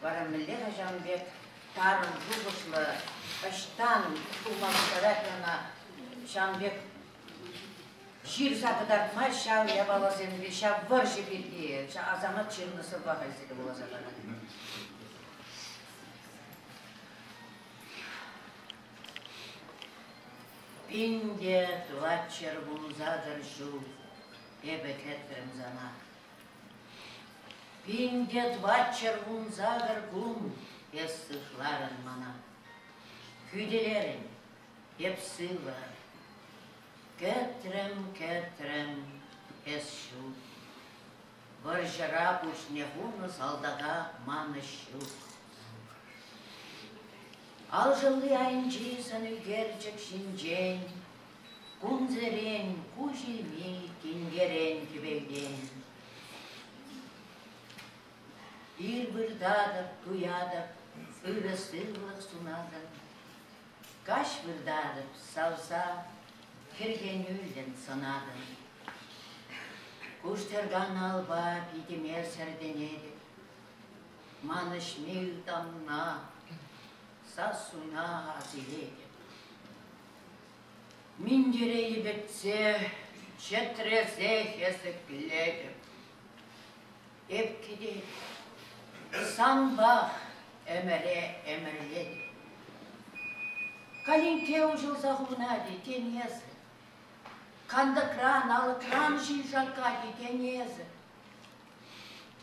Speaker 15: Вара мӗнле-ха ҫавӑн пек тарӑн шухӑшлӑ, ӑҫтан пулма пултарать ӑна ҫавӑн пек ҫырса кӑтартма ҫав япаласемпе ҫав вӑрҫӑ пирки Асамат ҫырнӑ сӑвва халь сире вуласа парать. 1400 пулса-тӑр ҫул эпӗ кӗтрӗм сана. 1418 кун эс сыхларӑн мана. Хӳтӗлерӗн, эп сывӑ. Кӗтрӗм, кӗтрӗм, эс ҫук. Вӑрҫӑра пуҫне хунӑ салтака манӑҫ ҫук. Алшӑлли айӗнчи сӑнӳкерчӗк ҫинчен кунсерен куҫ илми тинкерен хӗвелтен. Ир выртатӑп, туятӑп, ырӑ сывлӑх сунатӑп. Каҫ выртатӑп савса, хӗрхенӳллӗн сӑнатӑн. Куштӑркан алпа питӗме сӗртӗнетӗп. Манӑҫми ытамна, сассуна асилетӗп. Минтере йӗпетсе, чӗтресе хӗсӗклетӗп. Эп кӗтетӗп, санпах ӗмӗре ӗмӗрлетӗп. Калинкке уҫӑлса хунать-и, тен эсӗ? Кантӑкран, алӑкран ҫил шаккать-и, тен эсӗ?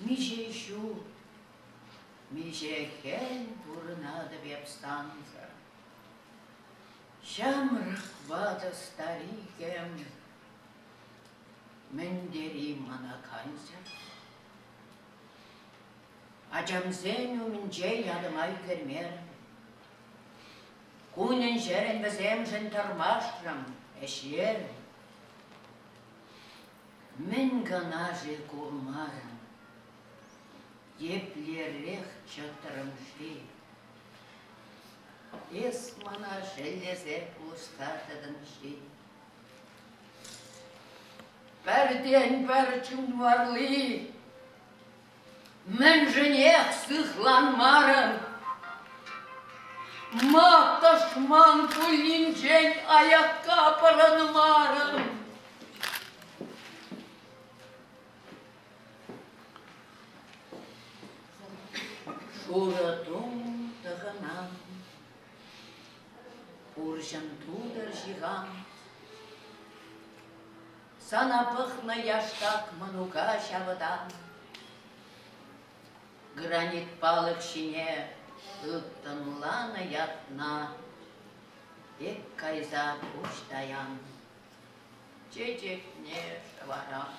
Speaker 15: Миҫе ҫул, миҫе хӗл пурӑнатӑп эп сансӑр. Ҫамрӑк ватӑ старикӗм мӗн тери мана кансӗр. Ачамсен умӗнче ятӑма ӳкермерӗм. Кунӗн-ҫӗрӗн вӗсемшӗн тӑрмашрӑм, ӗҫлерӗм. Мӗн кӑна-ши курмарӑм, еплерех чӑтрӑм-ши? Эс мана шеллесе пулӑшса тӑтӑн-ши? Пӗртен-пӗр чун варли мӗншӗнех сыхланмарӑн? Ма тӑшман пуллинчен аякка пӑрӑнмарӑн? Шурӑ тум тӑхӑнан, пурҫӑн тутӑр ҫыхан. Сана пӑхнӑ яштак мӑнука ҫавӑтан. Гранит палӑк ҫине ылтӑнланӑ ятна эп кайса пуҫ таян, чечекне шӑварам.